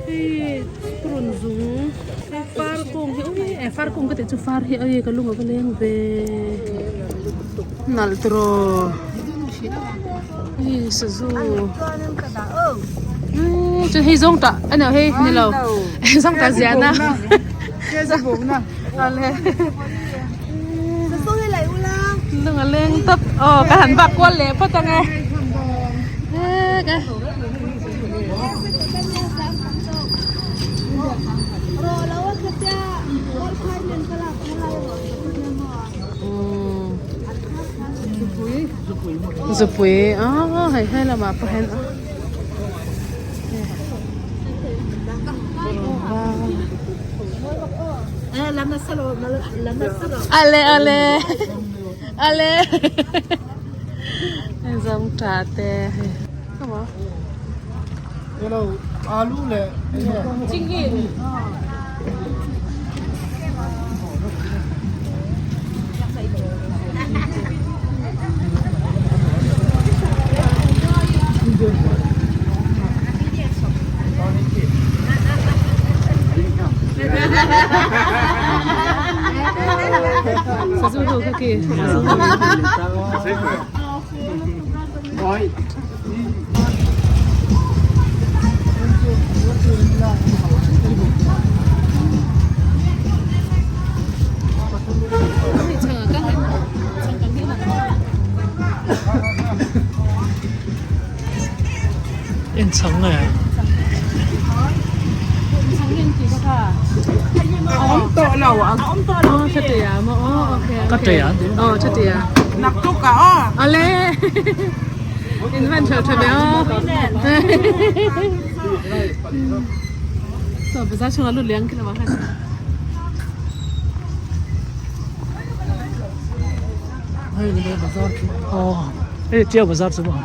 Hei purun zung hei far kung hi ui eh far kung ka tih chu far hi ui ka lung a va leng ve nalh tiraw hei sazu umm chuan hei zawng tah a ni hei ni lo zawng tah ziahna lung a leng tawp aw ka han vak kual leh phawt ang e. Zupui aw hei he lamah pawh hian ale ale ale zawngtah te hei. Sazu ho kha khi sazu ho. En chhang nge. Ka ṭe a. Ale. In van tha tha ve aw. So bazar chhunga lut leh ang khi lamah khan. Hei ni bazar chu. Aw hei Tiau bazar chu maw.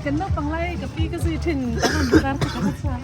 Kan naupang lai ka pi ka zui thin kan rawn bazar chu ka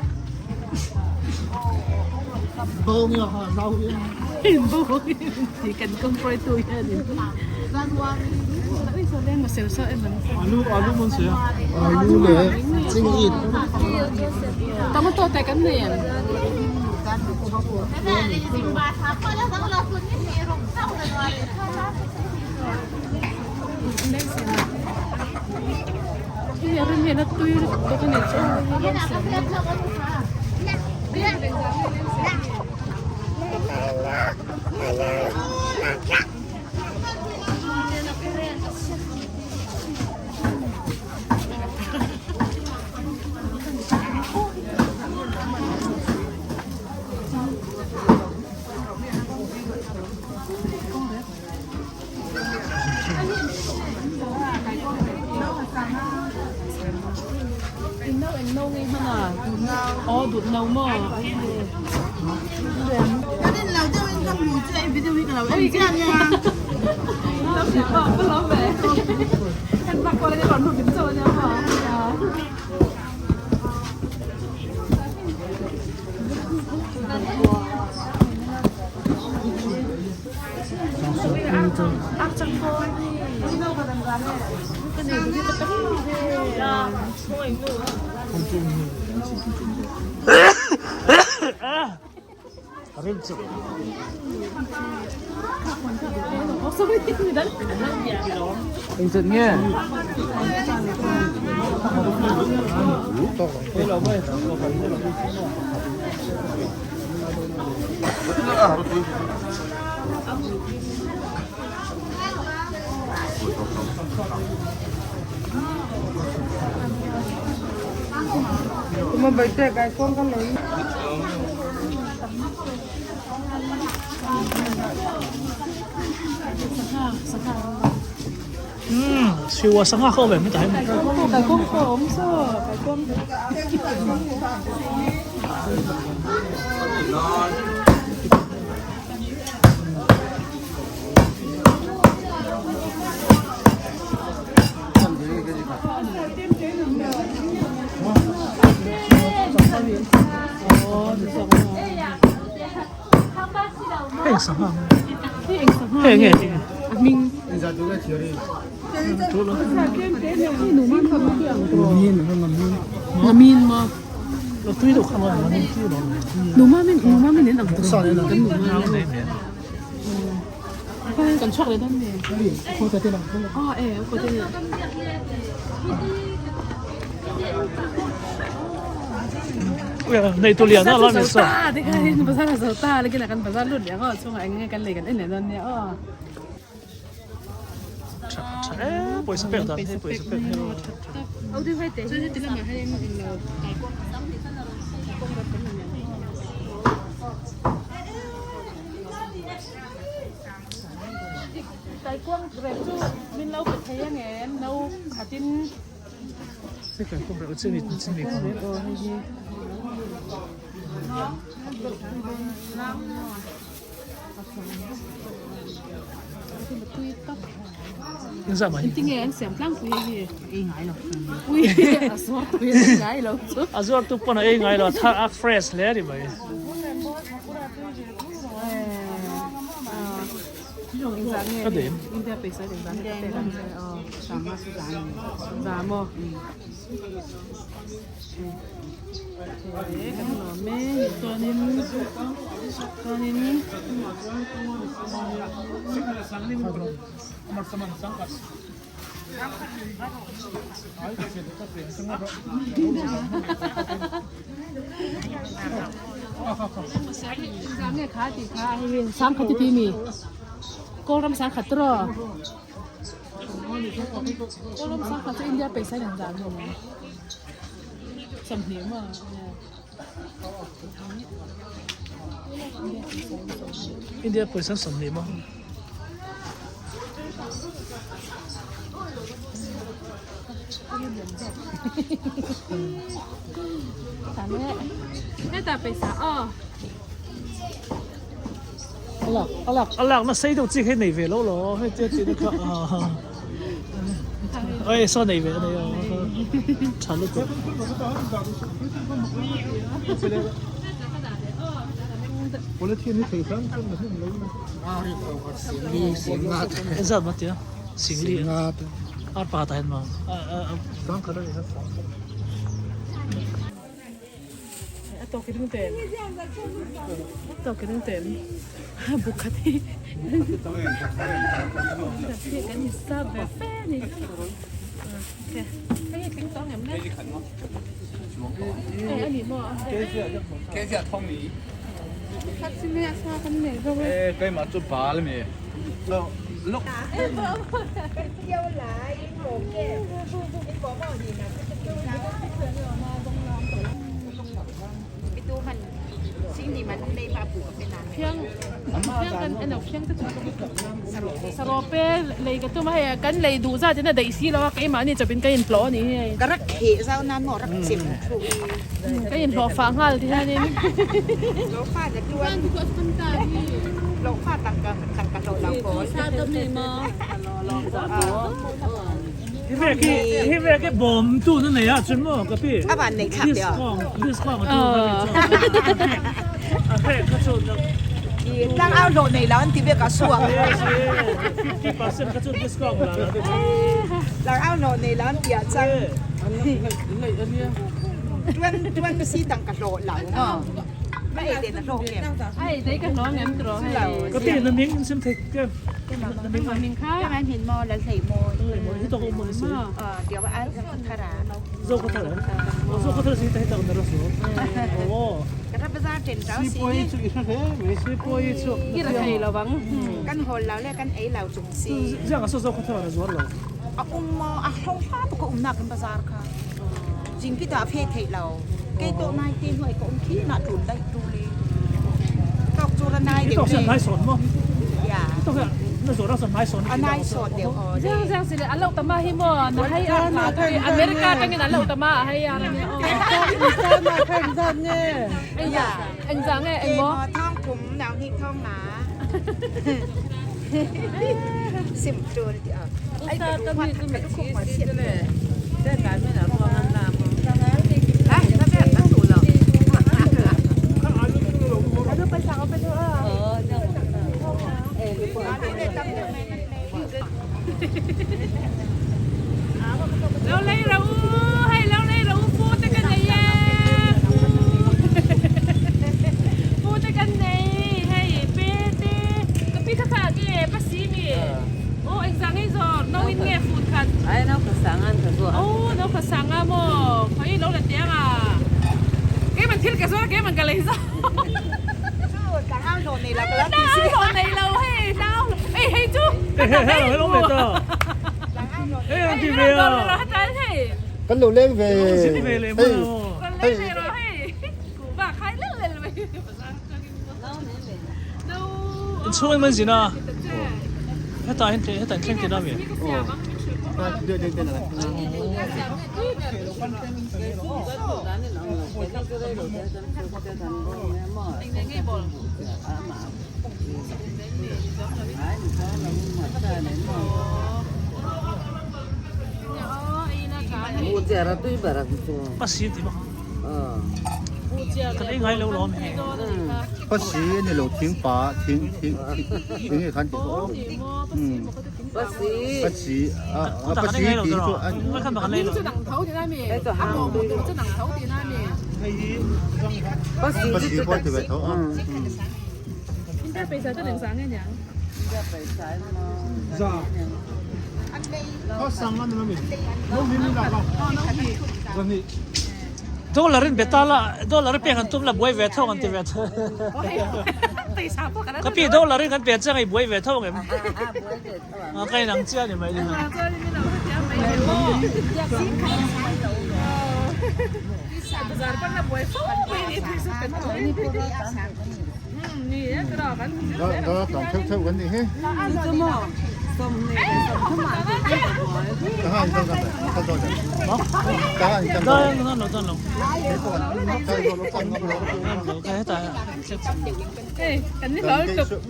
hre chhuak a. Engzat nge? Umm siwa sangha kha awm em hetah hian. Kaikawng pawh a awm saw kaikawng. Heng sangha heng nge A hming. Ngamin maw? Numa min numa min in ang tawh kan numa kan chhuak leh dawn mi? Ah e khaw te Nei tu lian a la ni sa. Ta te kha bazar a zo ta lekin a kan bazar lut leh ang aw chungah eng nge kan lei kan en leh dawn nia aw. Tha tha e pawisa pek dan hi pawisa pek hi Chuan heti lamah hian englo Kaikuang rep chu min lo pe thei ang em no khatin. Hei kaikuang rep chu ni chu ni Kaikuang rep aw hei hi. Engtinge an siam tlangpui hei hi? Ei ngai lo. Ui a zuar tu hian ei ngai lo chu. A zuar tu pawn a ei ngai lo a thar a fresh hle a ni mai. Ka dem. India paisa engzah nge ka pek ang che aw. Za maw? Kan lawm e chuanin chuanin Sangkhat ti mi Kawlram sangkhat tiraw Kawlram sangkhat chu India paisa in an zah maw Sawmhnih maw India pawisa 20 maw Hetah pawisa aw. A lak a lak a lakna sei deuh chi khi nei ve lo lo hei tia tih na kha oi saw nei ve a nei a tha lutuk. Engzat maw tia singli ar pakhat ah hian maw A tawk i ring tem a tawk i ring tem bu khat hi kan in sa ve fe a ni hei hi tling tawh ang em le hei a ni maw Phiang phiang kan en lo phiang te chu sarawpe lei ka tum a hei kan lei duh zat in a daih si lo a keimahni chawpin ka inhlawh a ni hei Ka rak kheh zau nan maw rak chem thu ka inhlawh fah nghal ti hianin Hlawhfa na tuan Hlawhfa tangka tangka hlawh lo pawl Hi ve khi bawm tu na nei ah chun maw ka pi A van nei thlak deuh discount discount a tu na rin chu a ve kha chu na Tlang au hlawh nei lo an ti vek a suak 50% kha chu discount la la Tlang au hlawh nei lo an ti ah chang Tuan tuan si tangka hlawh lo maw Ma ei te na hlawh ngem Ai dei ka hlawh ngem tiraw hei Ka pi na ming sim thei kem na ming na ming kha Ka man hin maw lal hlei maw Hi tok um si Dia wa ai zo thara Zo kho thara zo kho thara si ta hi tak na ra so oh Ka ra bazar ten rau si Si poi chu I ra thei lo bang Kan hol lo le kan ei lo chung si Giang a so zo kho thara na zuar lo A um maw a hlong hla pa ka um nak kan bazar kha Jingpi ta phe thei lo Kei to nai te hnuai ka um khi na tlun dai tu li Tok chu ra nai Hi deuh tok sa li nai son mo Ya Hi tok na zo ra sa nai son A nai son deuh o Giang giang si le a lo tama hi mo na hai a na thui America tangin a lo tama a hai a ra ni o Ya Eng zang nge Ke eng maw maw thong thum nau hi thong na Sim tul ti a Ai ka lu khuat ka lu khuk ma siat Lo lei ro u, hei lo lei ro u pu te ka nei e pu pu te kan nei hei pe te ka pi kha kha nge pa si mi aw engzah ngei zawr no in nge fut khat Ai no kha sanga an ka zuah aw no kha sanga maw khawi lo la teh anga keiman thil ka zuar a keiman ka lei zawk Chu tlangau hlawh nei lo ka lo ti si. Tlangau hlawh nei lo hei tlangau hlawh ei hei chu Hei hei hei lo ve ta. Hei an ti ve a. Kan lo leng ve. Zin ve leh hman a. Kan leng ve rawh hei. Kuhva khai lel lel mai. Inchhung in man zin a. Hetah hian hetah in thleng tir a mi. Pasi tih bawk kan ei ngai lo lawm hi. Pasi a ni lo thing pa thing thing thing nge khan tih pawh pasi a pasi tih chu a pasi pawh ti ve tho a. Dollar in beta la dollar pek an tum la buai ve tho an ti ve tho. Ka pi dollar in kan pe chiang ei buai ve tho ang em? Ka inang chiah a ni mai ni. Tam theuh theuh kan nih hi.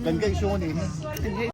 Kan keih sung a nih hi.